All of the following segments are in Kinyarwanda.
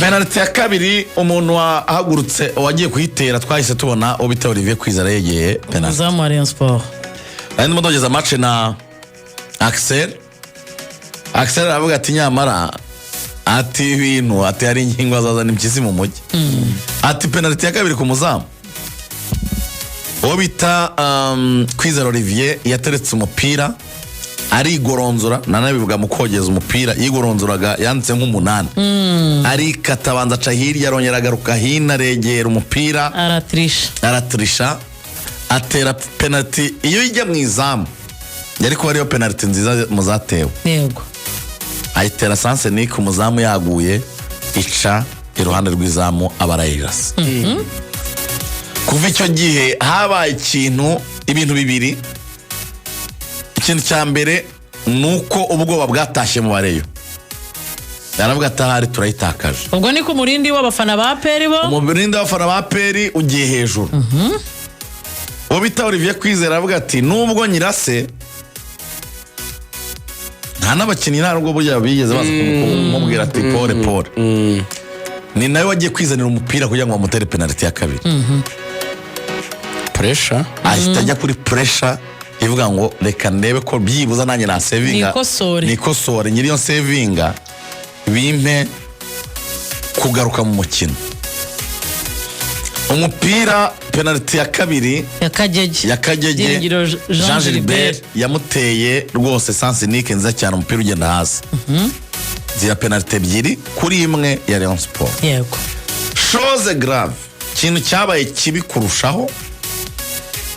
Penaliti ya kabiri, umuntu wahagurutse wagiye kuyitera, twahise tubona uwo bita Olivier Kwizera yegeye penaliti. Umuzamu wa Rayon Sport. Nari ndimo ndogeza match na Axel. Axel aravuga ati: "Nyamara," ati, "ibintu," ati, "hari ingingo azazana impyisi mu mujyi." Ati: "Penaliti ya kabiri ku muzamu." Uwo bita Kwizera Olivier yateretse umupira arigoronzora, nanabivuga mu kogeza umupira, yigoronzoraga yanditse nk'umunani, arikata, abanza aca hirya, arongera agaruka hino, aregera umupira. Aratirisha. Aratirisha, atera penaliti. Iyo ijya mu izamu yari kuba ariyo penaliti nziza mu zatewe. Ayitera sens unique, umuzamu yaguye, ica iruhande rw'izamu, aba arayirasa. Kuva icyo gihe habaye ikintu, ibintu bibiri. Ikintu cya mbere ni uko ubwoba bwatashye mu bareyo, yaravuga ati: "Ahari turayitakaje." Ubwo ni ku murindi w'abafana ba APR bo. Umurindi w'abafana ba APR ugiye hejuru. Uwo bita Olivier Kwizera aravuga ati: "Nubwo nyirase nta n'abakinnyi, nta nubwo burya bigeze baza kumubwira ati pole pole." Ni nawe wagiye kwizanira umupira kugira ngo bamutere penaliti ya kabiri. Pressure. Ahita ajya kuri pressure ivuga ngo: "Reka ndebe ko byibuze nanjye nasevinga." Nikosore. Nikosore, nyiriyo nsevinga bimpe kugaruka mu mukino. Umupira, penaliti ya kabiri ya Kagege. Ya Kagege. Byiringiro Jean. Jean Gilbert. Gilbert yamuteye rwose sens unique nziza cyane, umupira ugenda hasi. Zira penaliti 2-1 ya Rayon Sport. Chose grave, ikintu cyabaye kibi kurushaho,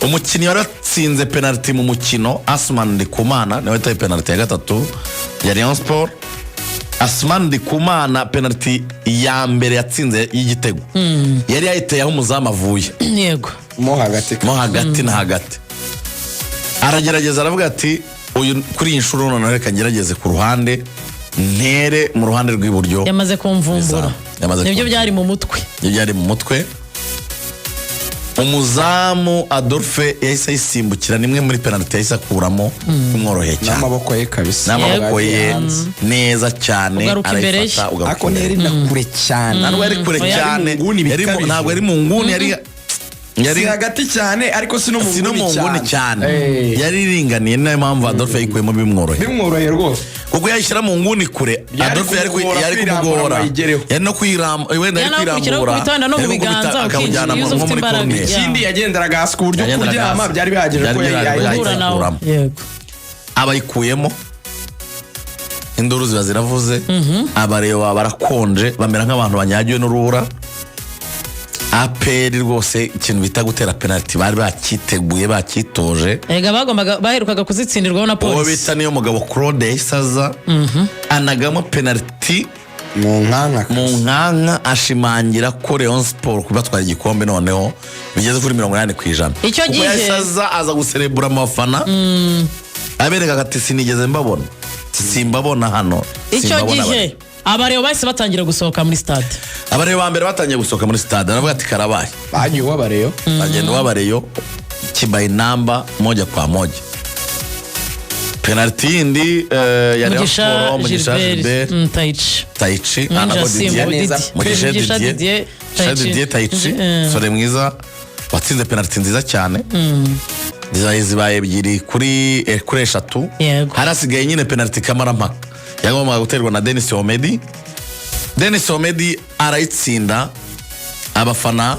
umukinnyi waratsinze penaliti mu mukino, Asman Ndikumana, niwe wataye penaliti ya gatatu ya Rayon Sport. Asman Ndikumana, penaliti ya mbere yatsinze y'igitego yari yayiteye aho umuzamu avuye. Mo hagati. Mo hagati na hagati. Aragerageza, aravuga ati: "Uyu kuri iyi nshuro noneho reka ngerageze ku ruhande, ntere mu ruhande rw'iburyo." Yamaze kumvumbura. Izamu. Yamaze Nibyo kumvumbura. byari mu mutwe. Ibyo byari mu mutwe. Umuzamu Adolphe yahise ayisimbukira. Nimwe muri penaliti yahise akuramo bimworoheye cyane. N'amaboko ye kabisa. N'amaboko ye Hanze. neza cyane. Ugaruka imbere ye. Arayifata, ugaruka Ariko imbere. ntiyari na kure cyane. Ntabwo yari kure Oya. cyane. Mu nguni bikabije. Ntabwo yari mu nguni, yari Si hagati cyane, ariko si no mu si no mu nguni cyane. Yari iringaniye, ni nayo mpamvu Adolphe yayikuyemo bimworoheye. Bimworoheye rwose. Kuko yayishyira mu nguni kure, Byari Adolphe kumugora yari kwirambura kumugora. ngo ayigereho. Yari no kwirambura wenda, yari Yanakurikiraho kwirambura, kubita wenda no mu yari gukubita, biganza, akamujyana ukinjira, iyo nko ufite muri imbaraga. corner. Ikindi, yagenderaga hasi ku buryo Yagenderaga kuryama hasi. byari bihagije Byari ko bihagije. yahita Guhura nawe. Ayikuramo. Abayikuyemo, induru ziba ziravuze, abareba barakonje, bamera nk'abantu banyagiwe n'urubura. APR rwose ikintu bita gutera penaliti bari bakiteguye, bakitoje. Erega bagombaga, baherukaga kuzitsindirwaho na Uwo Polisi. bita niyo mugabo Claude yahise aza anagamo penaliti mu nkanka. Mu nkanka, ashimangira ko Rayon Sport kubatwara igikombe noneho bigeze kuri 80%. Icyo Kuko gihe- yahise aza guserebura mu bafana, abereka ati: "Sinigeze mbabona, simbabona hano, Icyo simbabona." gihe abareba bahise batangira gusohoka muri stade. Abareba ba mbere batangiye gusohoka muri stade, aravuga ati: "Karabaye." Bagiye uwabareyo. Bagenda babareyo kibaye namba moja kwa moja. Penaliti yindi ya Rayon Mugisha Sport, Mugisha Gilbert. Gilbert. Taichi. Taichi. Mwinjira Anabo asimbuye Didier. Neza. Didier. Mugisha Mugisha Didier. Didier. Mugisha Taichi. Didier Taichi, sore mwiza watsinze penaliti nziza cyane. Zibaye ebyiri kuri eshatu. Hari hasigaye nyine penaliti kamarampaka yagombaga guterwa na Denis Omedi. Denis Omedi arayitsinda, abafana,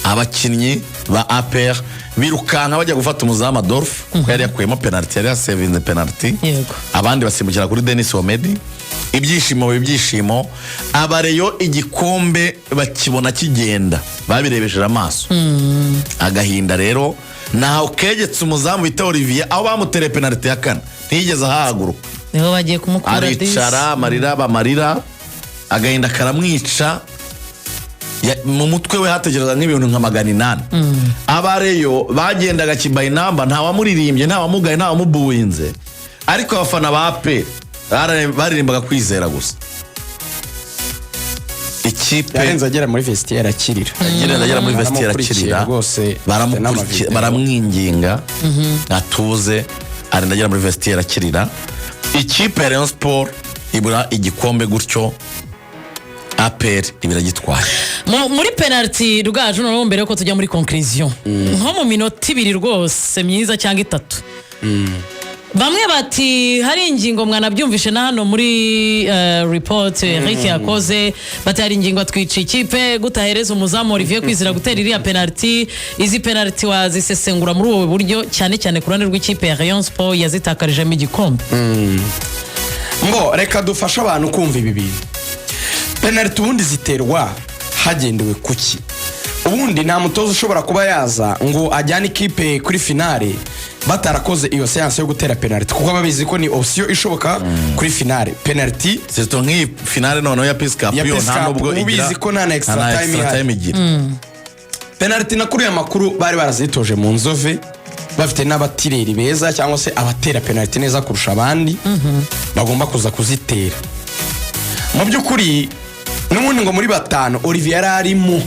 abakinnyi ba APR birukanka bajya gufata umuzamu Adolphe, kuko yari yakuyemo penaliti, yari yasevinze penaliti. Abandi basimbukira kuri Denis Omedi, ibyishimo biba ibyishimo. Abareyo igikombe bakibona kigenda, babirebesheje amaso. Agahinda rero ntaho kegetse umuzamu bita Olivier, aho bamutereye penaliti ya kane ntiyigeze ahahaguruka. Niho bagiye kumukura disi. Aricara, amarira bamarira, agahinda karamwica. Mu mutwe we hatekereza nk'ibintu nka 800. Abareyo bagendaga kibaye inamba, ntawamuririmbye, ntawamugaye, ntawamubuwinze, ariko abafana ba APR baririmbaga Kwizera gusa. Ikipe Yarenze agera muri vestiaire akirira. Yarenze agera muri vestiaire Baramukurikiye akirira. rwose. Baramukurikiye, n'amavideo. baramwinginga atuze, arinda agera muri vestiaire akirira. Ikipe ya Rayon Sport ibura igikombe gutyo. APR ibiragitwaye. Muri penaliti, Rugaju, noneho mbere yuko tujya muri conclusion, nko mu minota 2 rwose myiza cyangwa 3, bamwe bati hari ingingo, mwanabyumvishe na hano muri report Eric yakoze, bati hari ingingo atwica ikipe gutahereza umuzamu Olivier Kwizera gutera iriya penaliti. Izi penaliti wazisesengura muri ubu buryo, cyane cyane ku ruhande rw'ikipe ya Rayon Sport yazitakarijemo igikombe? Ngo reka dufashe abantu kumva ibi bintu. Penaliti ubundi ziterwa hagendewe kuki? Ubundi nta mutoza ushobora kuba yaza ngo ajyane ikipe kuri finale batarakoze iyo séance yo gutera penaliti, kuko babizi ko ni option ishoboka kuri finale, penaliti. Surtout nk'iyi finale noneho ya Peace Cup, Ya yo Peace nta Cup, nubwo uba igira ubizi ko nta na extra nta time extra ihari. time igira. Penaliti na kuriya makuru bari barazitoje mu Nzove, bafite n'abatireri beza cyangwa se abatera penaliti neza kurusha abandi bagomba kuza kuzitera. Mu by'ukuri n'ubundi ngo muri batanu Olivier yari arimo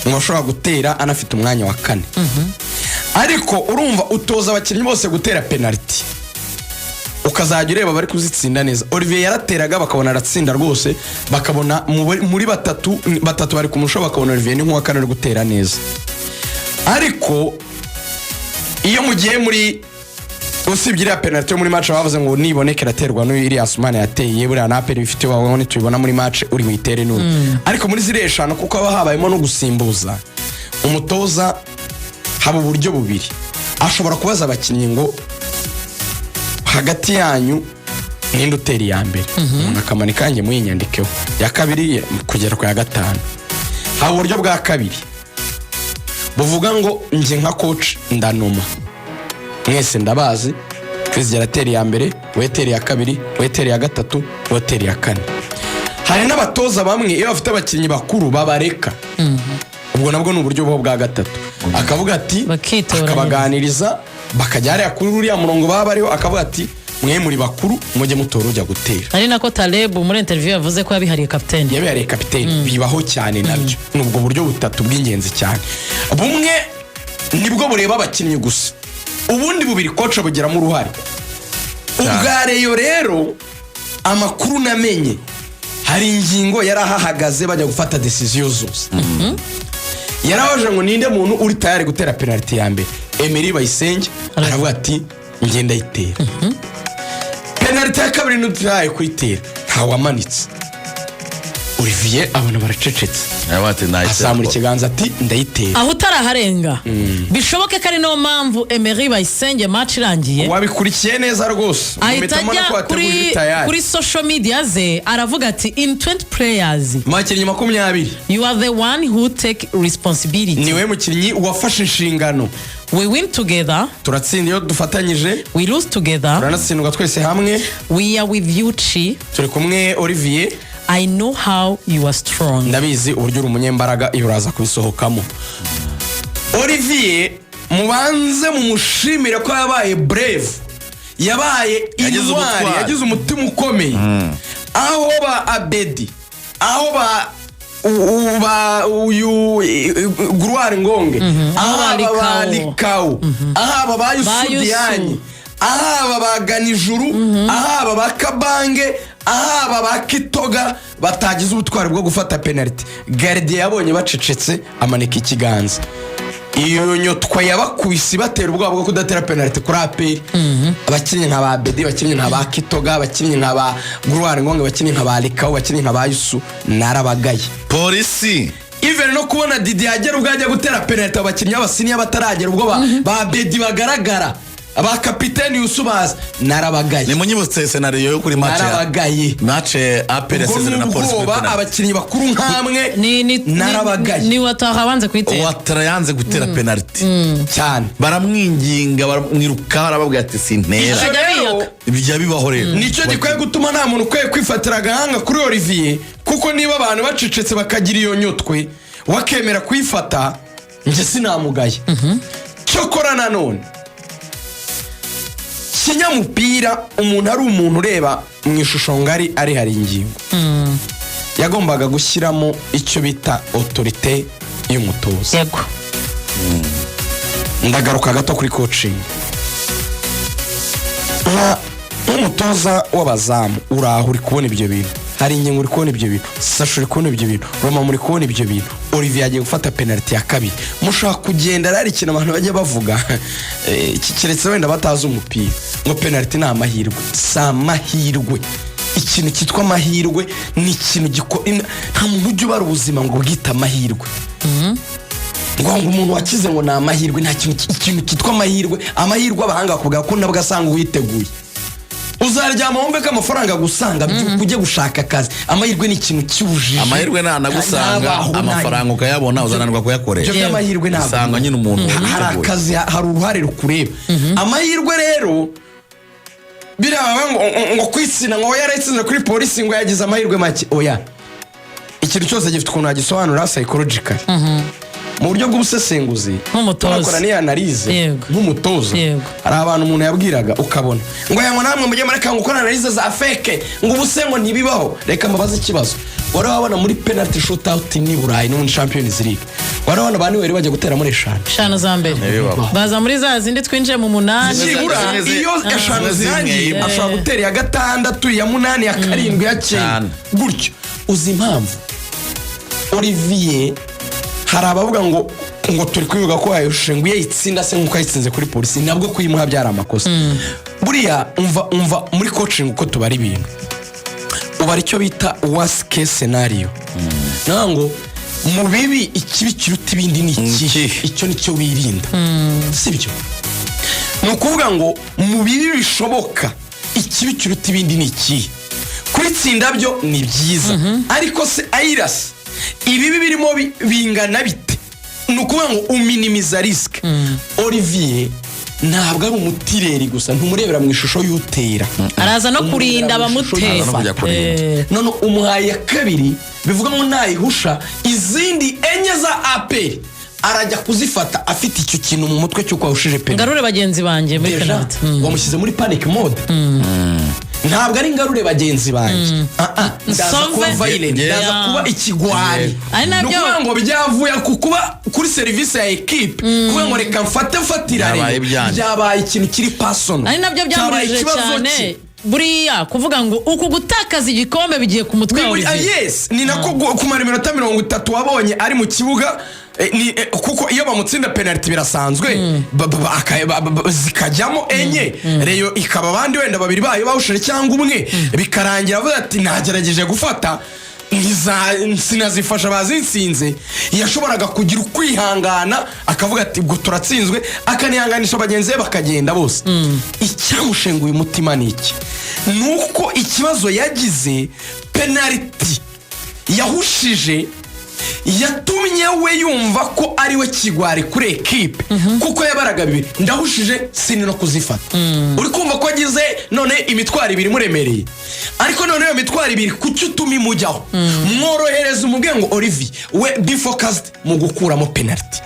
ngo ashobora gutera, anafite umwanya wa kane. Ariko urumva, utoza abakinnyi bose gutera penaliti, ukazajya ureba bari kuzitsinda neza. Olivier yarateraga bakabona aratsinda rwose, bakabona muri batatu, batatu bari kumurusha, bakabona Olivier ni nk'uwa kane uri gutera neza. Ariko iyo mugiye muri, usibye iriya penaliti yo muri match bavuze ngo niboneka iraterwa n'uyu iriya Sumana yateye, buriya na APR bifite wawe ntitubibona muri match uri buyitere n'uyu. Ariko muri ziriya eshanu, kuko haba habayemo no gusimbuza umutoza, haba uburyo bubiri. Ashobora kubaza abakinnyi ngo hagati yanyu ninde utera iya mbere? Umuntu akamanika, njye muyinyandikeho, iya kabiri, kugera ku ya gatanu. Haba uburyo bwa kabiri buvuga ngo njye nka coach ndanuma, mwese ndabazi, Kwizera atera iya mbere, we tera iya kabiri, we tera iya gatatu, we tera iya kane. Hari n'abatoza bamwe iyo bafite abakinnyi bakuru babareka. Ubwo nabwo ni uburyo buba bwa gatatu, akavuga ati Bakitoranyiriza. Akabaganiriza, bakajya hariya kuri uriya murongo baba bariho, akavuga ati mwe muri bakuru, mujye mutora ujya gutera. Ari nako Taleb muri interview yavuze ko yabihariye kapiteni. Yabihariye kapiteni. Bibaho cyane nabyo. Ni ubwo buryo butatu bw'ingenzi cyane. Bumwe nibwo bureba abakinnyi gusa, ubundi bubiri coach bugiramo uruhare. Ubwa Rayon rero, amakuru namenye, hari ingingo yari ahahagaze bajya gufata décision zose. Yarabaje ngo ninde muntu uri tayari gutera penaliti ya mbere? Emery Bayisenge aravuga ati ngenda ayitera. Penaliti ya kabiri ntutaye kuyitera? Ntawamanitse. Olivier, abona baracecetse, Aravuga ati, "Nayitera." azamura ikiganza ati ndayitera. Aho utaraharenga, bishoboke ko ari niyo mpamvu Emery Bayisenge match irangiye Wabikurikiye neza rwose. ahita Mpitamo ajya no ko wateguye kuri tayari. kuri social media ze, aravuga ati in 20 players, mu bakinnyi 20, you are the one who take responsibility. Niwe mukinnyi wafashe inshingano. We win together. Turatsinda iyo dufatanyije. We lose together. Turanatsindwa twese hamwe. We are with you, Chi. Turi kumwe, Olivier. I know how you are strong. Ndabizi uburyo uri umunyembaraga, iyo uraza kubisohokamo. Olivier mubanze mumushimire ko yabaye brave, yabaye Yagize intwari. ubutwari. Yagize umutima ukomeye. Aho ba Abedi, aho ba uyu Guruwari Ngonge, aho ba aba ba Likao. Likawu, aho aba ba Ba Yusu Yusu. Diagne, aho aba ba Ganijuru, aho aba ba Kabange, aho aba ba Kitoga batagize ubutwari bwo gufata penaliti, gardien yabonye bacecetse amanika ikiganza. Iyo nyotwa yabakubise ibatera ubwoba bwo kudatera penaliti kuri APR. Abakinnyi nka ba Bedi, abakinnyi nka ba Kitoga, abakinnyi nka ba Guruwari Ngonge, abakinnyi nka ba Likawu, abakinnyi nka ba Yusu, narabagaye. Polisi. Even no kubona Didi yagera ubwo ajya gutera penaliti, abakinnyi b'aba senior bataragera, ubwo ba Bedi bagaragara, ba kapiteni Yusu baza, narabagaye. Nimunyibutse scénario yo kuri match ya Narabagaye. match APR Ubwo yasezerana ni na Polisi kuri ubwoba penalty. abakinnyi bakuru nkamwe Ni narabagaye. Ni Watara wanze kuyitera. Ouattara yanze gutera penalty. Cyane. Baramwinginga, baramwiruka, barababwira ati sintera. Akajya Rero, biyaka. Bijya bibaho rero. nicyo gikwiye gutuma nta muntu ukwiye kwifatira agahanga kuri Olivier, kuko niba abantu bacecetse bakagira iyo nyotwe, wakemera kuyifata, njye sinamugaye. Cyokora nanone kinyamupira, umuntu ari umuntu ureba mu ishusho ngari, ari hari ingingo yagombaga gushyiramo icyo bita autorité y'umutoza. Ndagaruka gato kuri coaching. Nk'umutoza w'abazamu, uraho uri kubona ibyo bintu, Hari ingingo, uri kubona ibyo bintu, Sasha, uri kubona ibyo bintu, Roma, muri kubona ibyo bintu. Olivier agiye gufata penaliti ya kabiri, mushobora kugenda. Rero ikintu abantu bajya bavuga, keretse wenda batazi umupira, ngo penaliti ni amahirwe. Si amahirwe. Ikintu cyitwa amahirwe ni ikintu nta muntu ujya ubara ubuzima ngo bwite amahirwe, ngo umuntu wakize ngo ni amahirwe. Nta kintu, ikintu cyitwa amahirwe. Amahirwe, abahanga bakubwira ko nabwo asanga uwiteguye. Uzaryama wumve ko amafaranga agusanga, byuka ujye gushaka akazi. Amahirwe ni ikintu cy'ubujiji. Amahirwe ntanagusanga. Ntabaho, Amafaranga ukayabona, uzananirwa kuyakoresha. Ibyo by'amahirwe ntabwo Usanga nyine umuntu hari witeguye. akazi, hari uruhare rukureba. Amahirwe rero, biriya bavuga ngo kwitsina, ngo yarayitsinze kuri Polisi, ngo yagize amahirwe make, oya. Ikintu cyose gifite ukuntu wagisobanura psychological, mu buryo bw'ubusesenguzi. Nk'umutoza. Turakora n'iyo analyse. Nk'umutoza, hari abantu umuntu yabwiraga, ukabona ngo yanywa, namwe mujye mureka ngo ukora analyse za fake, ngo ubuse ngo ntibibaho. Reka mbabaze ikibazo: wari wabona muri penalty shootout n'i Burayi no muri Champions League, wari wabona ba Neuer bajya gutera muri eshanu? Eshanu za mbere. Ntibibaho. Baza muri za zindi twinjiye mu munani. Byibura iyo eshanu zimwe zirangiye, zimwe. ashobora gutera iya gatandatu, iya munani, iya karindwi, iya cyenda, Cyane. gutyo. Uzi impamvu? Olivier, hari abavuga ngo turi kubivuga ko yayushije, ngo iyo ayitsinda se nk'uko ayitsinze kuri Polisi, nabwo kuyimuha byari amakosa. Buriya umva, muri coaching uko tubara ibintu, ubara icyo bita worst case scenario. Naho ngo mu bibi, ikibi kiruta ibindi ni ikihe? Ikihe? Icyo nicyo wirinda, sibyo? Ni ukuvuga ngo mu bibi bishoboka, ikibi kiruta ibindi ni ikihe? Kuritsinda byo ni byiza, ariko se ayirasi ibibi birimo bingana bite? Ni ukuvuga ngo uminimiza risk. Olivier ntabwo ari umutireur gusa, ntumurebera mu ishusho y'utera. Araza no kurinda abamutera. Araza no kujya kurinda. None umuhaye iya kabiri, bivuga ngo nayihusha, izindi enye za APR arajya kuzifata afite icyo kintu mu mutwe cy'uko wahushije penaliti. Ngarure bagenzi banjye muri Déjà, penaliti. wamushyize muri panic mode. Ntabwo ari ngarure bagenzi banjye. Ah, ah, ndaza Nsove. kuba violent, ndaza kuba ikigwari. Ari Ni ukuvuga ngo byavuye ku kuba kuri serivisi ya ekipe, kuvuga ngo reka mfate mfatira Byabaye rero ibyanjye. Byabaye ikintu kiri personal. Ari nabyo Cyabaye byamurije ikibazo cyane. cye. Buriya kuvuga ngo uku gutakaza igikombe bigiye ku mutwe wa Olivier. Yes, ni nako kumara iminota 30 wabonye ari mu kibuga, kuko iyo bamutsinda penaliti birasanzwe, zikajyamo enye, Rayon ikaba abandi wenda babiri bayo bawushije cyangwa umwe, bikarangira avuga ati nagerageje gufata, sinazifasha, bazinsinze. Yashoboraga kugira ukwihangana, akavuga ati ubwo turatsinzwe, akanihanganisha bagenzi be bakagenda bose. Icyamushenguye umutima ni iki? Ni uko ikibazo yagize, penaliti yahushije yatumye we yumva ko ari we kigwari kuri ekipe, kuko yabaraga bibiri, ndahushije, sini no kuzifata. Uri kumva ko agize none imitwaro ibiri imuremereye. Ariko none iyo mitwaro ibiri kuki utuma imujyaho? Mworohereza, umubwiye ngo Olivier we, be focused mu gukuramo penaliti,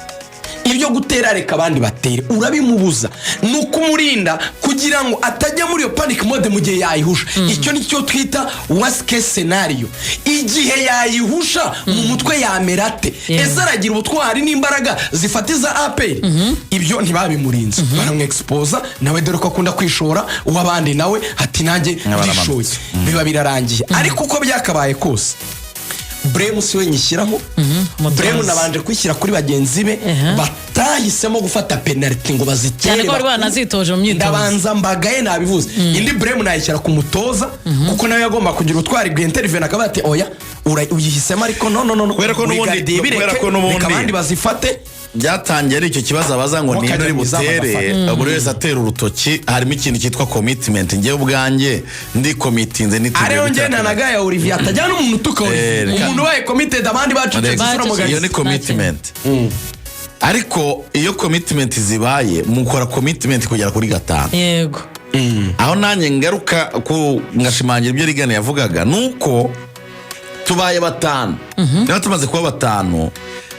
ibyo gutera reka abandi batere. Urabimubuza, ni ukumurinda kugira ngo atajya muri iyo panic mode mu gihe yayihusha. Icyo ni cyo twita worst case scenario. Igihe yayihusha, mu mutwe yamera ate? Ese aragira ubutwari n'imbaraga zifatiza APR? Ibyo ntibabimurinze, baramwexposa nawe, dore ko akunda kwishora uw'abandi, nawe ati nanjye Baramanutse. ndishoye, biba birarangiye. Ariko uko byakabaye kose, blame si we nyishyiraho. Umutoza. Blame nabanje kwishyira kuri bagenzi be batahisemo gufata penaliti ngo bazitere. Cyane ko bari banazitoje mu myitozo. Ndabanza mbagaye, nabivuze. Indi blame nayishyira ku mutoza, kuko nawe yagomba kugira ubutwari bw'intervene, akaba ati oya, uyihisemo, ariko no, no, no, no. Kubera ko n'ubundi- Brigadier, bireke, kubera ko n'ubundi- reka abandi bazifate. Byatangiye ari icyo kibazo abaza ngo Wakajya ninde uri mu izamu butere, agafata. buri wese atera urutoki. Harimo ikintu cyitwa commitment. Njyewe ubwanjye ndi committinze, niteguye Ariyo gutera njye penalty. nanagaya Olivier, atajyana umuntu utuka Olivier. Umuntu ubaye committed, abandi bacecetse. Bacecetse. Iyo ni commitment. Ariko iyo commitment zibaye, mukora commitment kugera kuri gatanu. Aho nanjye ngaruka ku ngashimangira ibyo Rigana yavugaga, ni uko tubaye batanu. Niba tumaze kuba batanu,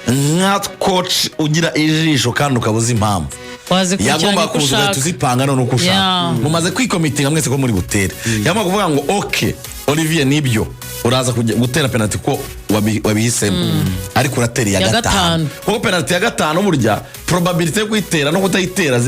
nka coach ugira ijisho kandi ukaba uzi impamvu, Wazikurikirana yagombaga uko kuza ushaka. ugahita uzipanga none uko ushaka. Mumaze kwicommittinga mwese ko muri butere, yagomba kuvuga ngo ok. Olivier, nibyo, uraza kujya gutera penalty ko wabihisemo, ariko uratera iya Ya gatanu, gatanu. kuko penalty ya gatanu burya probabilité yo kuyitera no kutayitera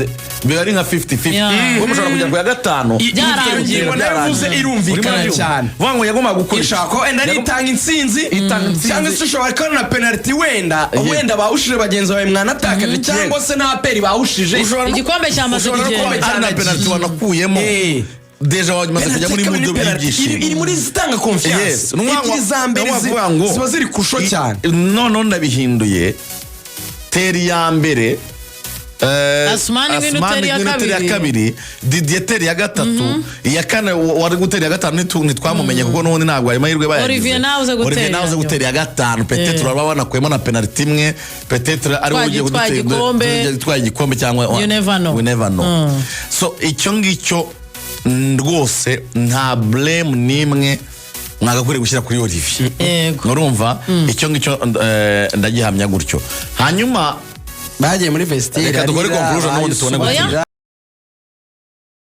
biba ari nka 50-50, kuko mushobora kujya ku ya gatanu Byarangiye. Ingingo nayo irumvikana Urimo cyane. Vuga ngo yagombaga gukora Ishaka ko wenda nitanga intsinzi, Itanga intsinzi. cyangwa se ushobora kubona na penalty wenda Yego. wenda bawushije bagenzi bawe mwanatakaje, cyangwa se na APR bawushije. Ushobora Igikombe cyamaze ushobora no kuba kugenda. ari na penalty wanakuyemo, déjà wamaze kujya muri Penalty mood ni penalty. y'ibyishimo. Iri muri zitanga confiance. Yes. Ni ukuvuga ngo- Ebyiri za mbere ni ukuvuga ngo ziba ziri kusho cyane. Noneho ndabihinduye, tera iya mbere, Asumani ngwino utere iya ngwino utere iya kabiri. kabiri, Didier tera iya gatatu, iya kane wari gutera iya gatanu ntitwamumenye kuko n'ubundi ntabwo ayo mahirwe bayagize. Olivier nawe uze gutera Olivier nawe uze iya gutera iya gatanu, peut-être uraba wanakuyemo na penalty imwe, peut-être ari wowe ugiye Gitwaye igikombe. gutwara igikombe cyangwa You never know. We never know. So icyo ngicyo rwose nta blame n'imwe mwagakwiriye gushyira kuri Olivier. Urumva, icyo ngicyo ndagihamya gutyo. Hanyuma Bagiye muri vestiaire. Reka dukore arira, conclusion n'ubundi tubone gutsinda.